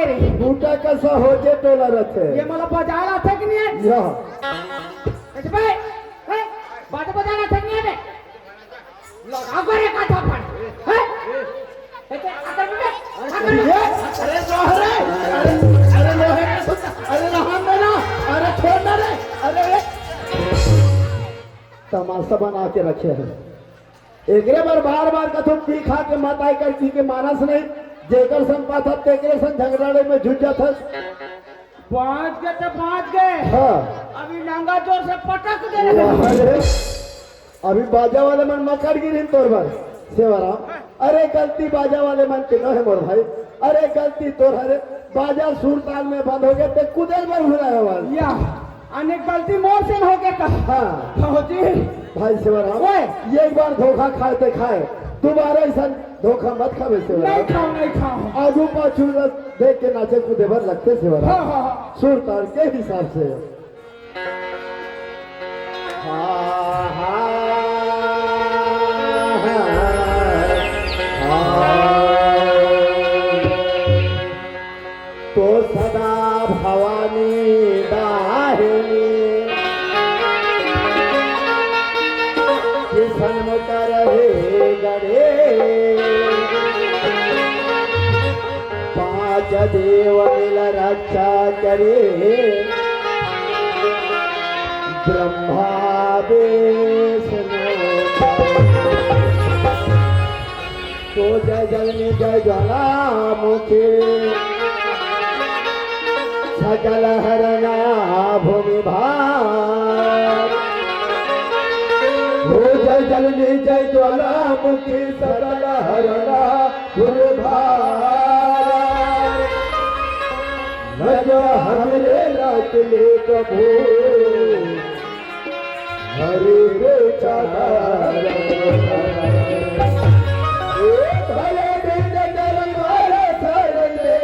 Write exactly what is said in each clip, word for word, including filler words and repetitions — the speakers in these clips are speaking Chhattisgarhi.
बूटा कस होजे टोला रथे। ये मोला बजाए ला थे कि नहीं है? या। कैसे भाई? हैं? बाजा बजाए ला थे कि नहीं है बे? लगा करे का थापड़। हैं? कैसे? अगर बे, अगर ये, अरे लोहा रे, अरे, अरे लोहे का सूता, अरे लोहा मेरा, अरे छोड़ ना रे, अरे, अरे। तमाशा बना के रखे हैं। एकरे बर बार-बार कथों, पी खा के मताए कर पी के मानस नहीं, जेकर संग पाथस तेकरे संग झगड़ा लड़ई में जुट जाथस। पहुंच गए तो पहुंच गए। हाँ। अभी नंगा जोर से पटक दे रहे हैं। अरे, अभी बाजा वाले मन मकड़ गिरिन तोर बर, सेवाराम। अरे, गलती बाजा वाले मन के नोहे मोर भाई, अरे, गलती तोर हरे। बाजा सुर ताल में बंद हो गया, ते कुदेल बर भुलाए हवस। या, अने गलती मोर से हो गया का? हाँ। भौजी। भाई सेवाराम, ओए। एक बार धोखा खाए ते खाए, दोबारा ऐसा धोखा मत खावे सेवाराम। नहीं खाओ, नहीं खाओ। आगू पाछू ल देख के नाचे कूदे बर लगथे सेवाराम। हाँ, हाँ, हाँ। सुर ताल के हिसाब से। हाँ, हाँ, हाँ, हाँ। तो सदा भवानी दाहिनी, कि सन्मुख रहे गणेश। पांच देव मिल रक्षा करे, ब्रह्मा विष्णु। तो जय जल में जय ज्वालामुखी, सकल हरना भूमि भार। हो जय जल में जय ज्वालामुखी, सकल हरना भूमि भार। नजर हमरे रख ले प्रभु, हरि को चादर। भले दिन दरबार सर दे,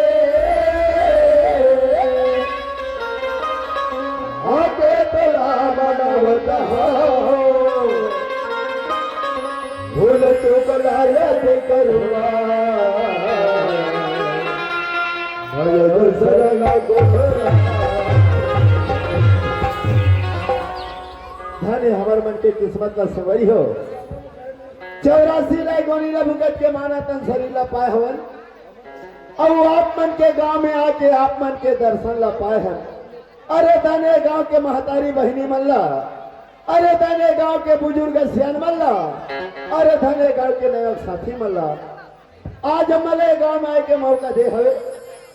आके तोला मनवत हो। भूल चूक ला याद करुणा, भय शरण को। धन्य हमर मन के किस्मत ला संवरी हो। चौरासी ला गोनी ला भुगत के माना तन शरीर ला पाए हवन। अउ आप मन के गांव में आके आप मन के दर्शन ला पाए हन। अरे धन्य गांव के महतारी बहिनी मन ला, अरे धन्य गांव के बुजुर्ग सियान मन ला, अरे धन्य गांव के नवयुवक साथी मन ला। आज हमन ला ये गांव में आए के मौका दे हवे,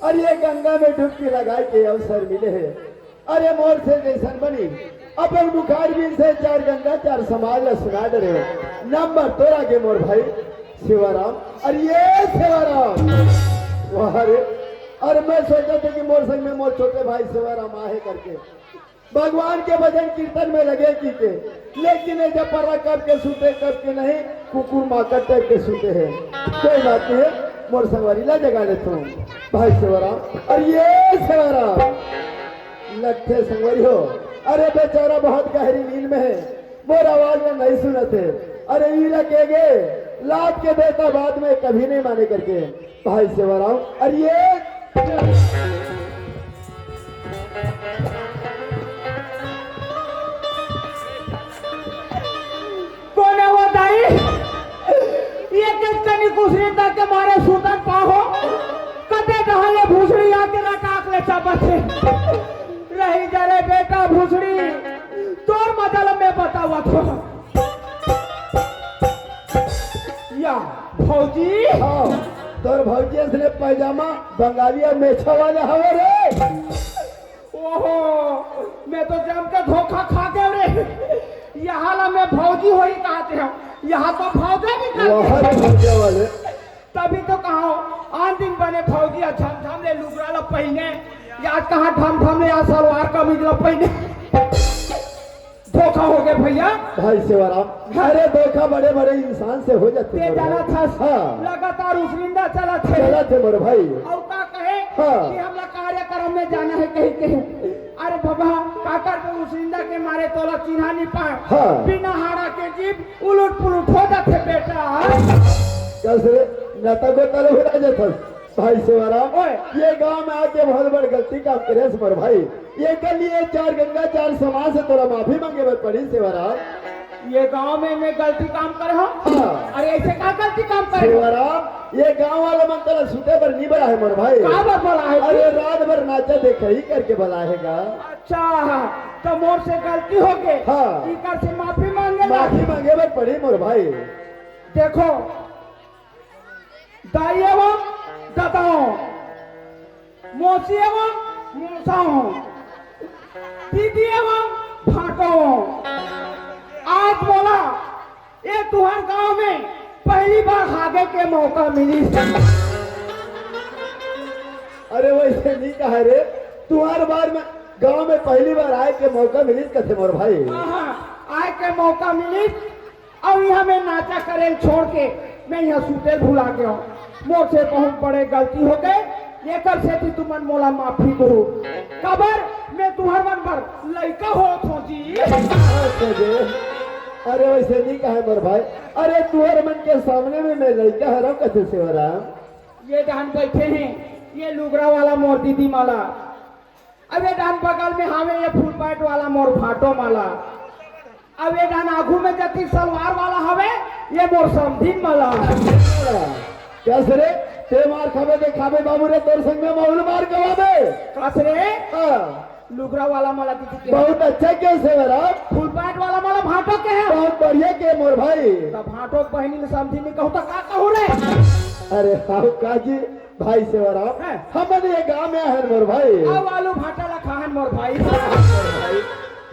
अउ ये गंगा में डुबकी लगाए के अवसर मिले हे। अरे मोर से जैसन बनी, अपन मुखार भी से चार गंगा चार समाज ला सुना डरे। नंबर तोर आगे मोर भाई सेवाराम, अउ ये सेवाराम। वाह रे, अउ मैं सोचत हों कि मोर संग में मोर छोटे भाई सेवाराम आहे करके। भगवान के भजन कीर्तन में लगे की के, लेकिन ये जब परा कब के सुते, कब के नहीं, कुकुर माकड़ टाइप के सुते हैं। कोई बात नहीं, मोर संगवारी ला जगा लेथों। भाई सेवाराम, अउ ये सेवाराम, लगथे संगवारी हो, अरे बेचारा बहुत गहरी नींद में है, मोर आवाज ला नहीं सुनत हे। अरे ई ला के गे, लात के देता बाद में कभी नहीं माने करके। भाई सेवाराम, अउ ये कोन हे वो दाई? ये के कनी कुसरी तक के मारे सुतन पाहो। कते डहले भूसड़ी आके रटाक ले चाबत हे। रही जा रे बेटा भूसड़ी, तोर मजा ल मैं बतावत हों। या भौजी। हाँ, तोर भौजी असने पैजामा बंगालिया मेछा वाला हवे रे। ओहो, मैं तो जम के धोखा खा गया रे। यहाँ ला मैं भौजी होई कहते हो, यहाँ तो भौजा नहीं कहते। वाह रे भौजा वाले। तभी तो कहा हो, आन दिन बने भौजी ह झमझम ले लुगरा ला पहिने, या आज कहा ढमढम ले या सलवार कमीज ला पहिने। धोखा हो गया भैया। भाई सेवाराम, अरे धोखा बड़े बड़े इंसान से हो जाथे ते मोर जाना भाई। था, हाँ। लगातार उसरिंदा चला थे। चला थे मोर भाई। अउ का कहे हाँ। कि हमला कार्यक्रम में जाना है कहीं कहीं। अरे बाबा, काकर को उसरिंदा के मारे तोला चिन्हा नहीं पाए। हाँ। बिना हाड़ा के जीभ उलट पुलट हो जाथे बेटा। कैसे? नता को तले हो जाथे। भाई सेवाराम, ओए। ये गांव में आके बहुत बड़ गलती काम करे हस मोर भाई। एकर लिए चार गंगा चार समाज से तोला माफी मांगे बर पड़ी सेवाराम। ये गांव में मैं गलती काम करे हंव? हाँ। अरे ऐसे का गलती काम करे हंव? सेवाराम, ये गांव वाले मन तोला सुते बर नी बलाए हे मोर भाई। का बर बलाए हे? अरे रात भर नाचा देखा ही करके बलाए हे गा। अच्छा, त मोर से गलती होगे। हाँ। इकर से माफी मांगे ला। माफी मांगे बर पड़ी मोर भाई। देखो, दाई एवं ददाओं, मौसी एवं मौसाओं, दीदी एवं भाटों, आज मोला ये तुंहर गांव में पहली बार हागे के मौका मिलिस। अरे वैसे नी कहा रे, तुंहर बार में गांव में पहली बार आए के मौका मिलिस कथे मोर भाई। हाँ, हाँ, आए के मौका मिलिस। अउ इहाँ मैं नाचा करे ल छोड़ के मैं इहाँ सुते ल भुला गे हंव। मोर से बहुत बड़े गलती होगे, एकर सेती तुमन मोला माफी दो। काबर मैं तुंहर मन बर लइका होत हंव जी। अच्छा जी। अरे वैसे नी कहे मोर भाई, अरे तुंहर मन के सामने में मैं लइका हरंव कथे सेवाराम। ये डहन बइठे हे, ये लुगरा वाला मोर दीदी माला। अब ये डहन बगल में हावे ये फुल पैंट वाला मोर भाटो माला। अब ये डहन आगू में जतिक सलवार वाला हवे, ये मोर समधिन माला। कस रे, तें मार खाबे ते खाबे बाबू रे, तोर संग में महूं ल मार खवाबे। कस रे? हाँ। लुगरा वाला माला दीदी के। बहुत अच्छा केहे सेवाराम। फुल पैंट वाला माला भाटो के हे। बहुत बढ़िया केहे मोर भाई। त भाटो के बहिनी ल समधिन कहूं त का कहूं रे? अरे हव का जी, भाई सेवाराम, हैं? हमन ये गांव में आहन मोर भाई। अउ आलू भाटा ला खाहन मोर भाई।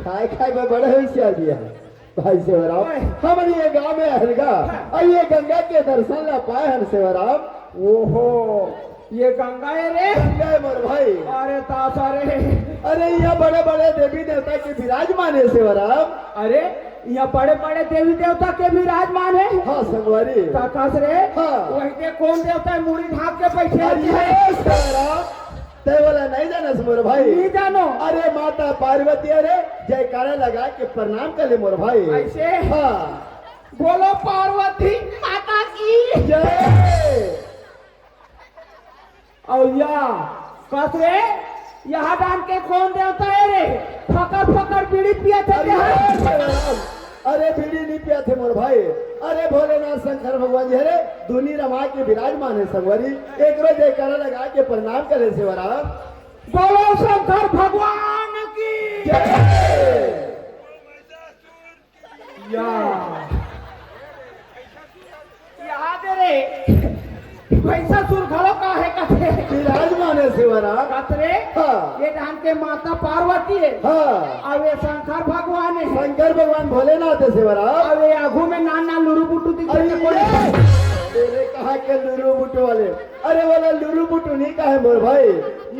खाए खाए में बड़े होशियार जी हे भाई सेवाराम। ओए। हमन ये गांव में आहन गा, हैं? अउ ये गंगा के दर्शन ला पाए हन सेवाराम। ओहो, ये गंगा हे रे? गंगा हे मोर भाई। अरे तासा रे। अरे इहाँ बड़े बड़े देवी देवता के विराजमान हे सेवाराम। अरे इहाँ बड़े-बड़े देवी देवता के विराजमान हे। हाँ, संगवारी। त कस रे? हाँ। वही दे कोन देवता हे, मुड़ी ढांक के बइठे हे? अरे, सारा, तैं वाला नहीं जानस मोर भाई। नहीं जानो। अरे, माता पार्वती, अरे, जयकारा लगा के प्रणाम कर ले मोर भाई। ऐसे? हाँ। बोलो पार्वती माता की। जय। अउ या, कस रे, यहाँ डान के कोन देवता हे रे? फकर फकर बीड़ी पियत हे अरे, तेहा। अरे, बीड़ी नहीं पियत हे मोर भाई। अरे, भोलेनाथ शंकर भगवान जी, अरे, दुनी रमा के विराजमान हे संगवारी। एकरो जयकारा लगा के प्रणाम करे सेवाराम। बोलो शंकर भगवान की। जय। या। यहाँ दे रे, भैंसासुर घलो का हे कथे। विराजमान हे सेवाराम। कस रे? हाँ। ये डान के माता पार्वती हे। हाँ। अउ ये शंकर भगवान हे। शंकर भगवान भोलेनाथ हे सेवाराम। अउ ये आगू में नान नान लुरु बुटु दिखथे अरे कोन? तेरे कहाँ के लुरु बुटु वाले? अरे वाला लुरु बुटु नहीं कहे मोर भाई।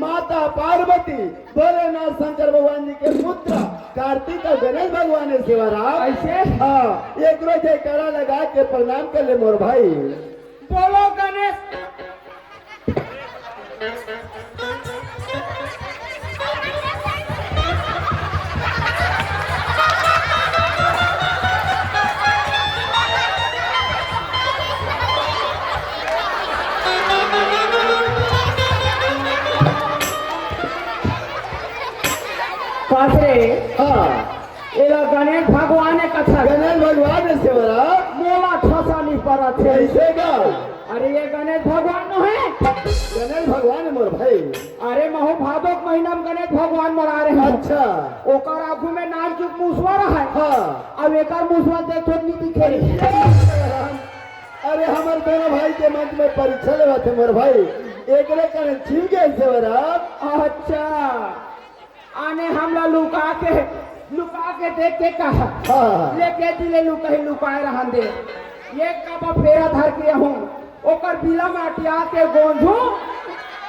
माता पार्वती भोलेनाथ शंकर भगवान जी के पुत्र कार्तिक अउ गणेश भगवान हे सेवाराम। ऐसे? हाँ, एकरो जयकारा लगा के प्रणाम कर ले मोर भाई। बोलो गणेश। कस रे? हाँ। एला गणेश भगवान हे कथे। गणेश भगवान हे सेवाराम। मोला ठसा नहीं परत हे। कैसे गा? अरे ये गणेश भगवान नो हे। गणेश भगवान हे मोर भाई। अरे महूं भादो के महीना में गणेश भगवान मना रहे हंव। अच्छा। ओकर आगू में नानचुक मुसवा रहय। हाँ। अब एकर मुसवा देखो नहीं दिखे। अरे हमर दोनों भाई के मंच में परीक्षा लेवत हे मोर भाई। एकरे कारण छिप गे सेवाराम। अच्छा। आने हमला लुका के, लुका के देख के कहा, हाँ। लेके दिले लुकाही लुकाए रहन दे। ये कब फेरा धर के हूँ, ओकर बिला में अटिया के गोंधू,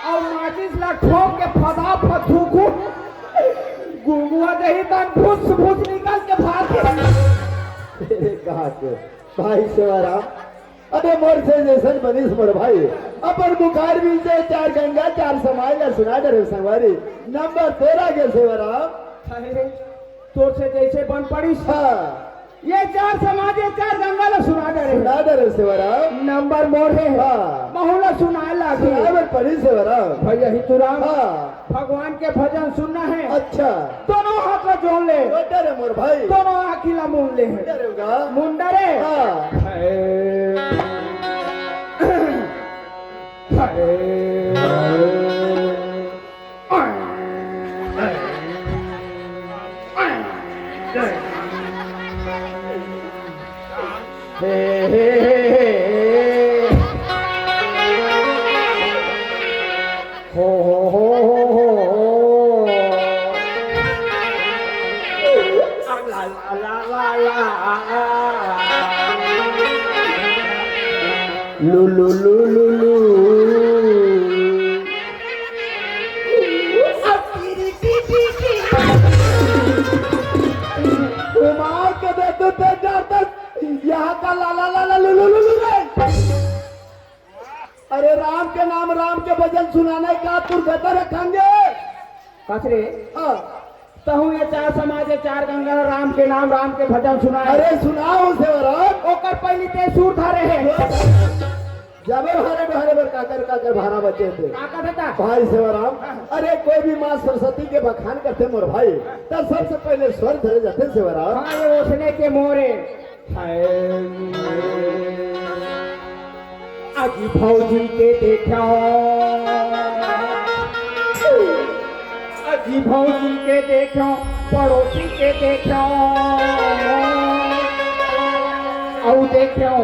अउ माचिस ला ठोक के फदा फद थूकू। गुंगुआ देही तन फुस फुस निकल के भाग गे। तेरे कहा के भाई सेवाराम, अबे मोर से जैसन बनिस मोर भाई, अपन मुखार बीच से चार गंगा चार समाज ला सुना डरे संगवारी। नंबर तेरह के सेवाराम। अरे, तोर से जैसे बन पड़िस। हाँ। ये चार समाज, ये चार गंगा ला सुना डरे। सुना डरे सेवाराम। नंबर मोर हे। हाँ। ओला सुनाए लागे। सुनाए बर पड़ी सेवराम। भैया ही तुराम। हाँ। भगवान के भजन सुनना है। अच्छा। दोनों हाथ ला जोड़ ले। बेटा रे मोर भाई। दोनों आँखी ला मूंद ले। बेटा रे गा। मुंडा रे। हाँ। हाय। हाय। हे, हे, हे, हे, हे। हो, हो, हो, हो, हो। ला, ला, ला, ला, ला। लू, लू, लू, लू, लू। घुमाओ के दे तू तेज डर तक। यहाँ का ला ला ला ला लू लू लू लू रे। अरे राम के नाम राम के भजन सुनाने का तू गदर रखेंगे। कस रे? हाँ। तहूँ ये चार समाज, ये चार गंगा राम के नाम, राम के भजन सुनाए। अरे सुनाओ सेवराम। ओकर पहली ते सुर धरे हे। जबर भारे भारे बर काकर काकर भारा बचे थे। का कहता? भाई सेवाराम, अरे कोई भी माँ सरस्वती के बखान करते मोर भाई, तब सबसे पहले स्वर धरे जाते सेवाराम। हाँ, ये ओसने के मोरे। हाय। अजी भौजी के देखो, अजी भौजी के देखो, पड़ोसी के देखो, औ देखो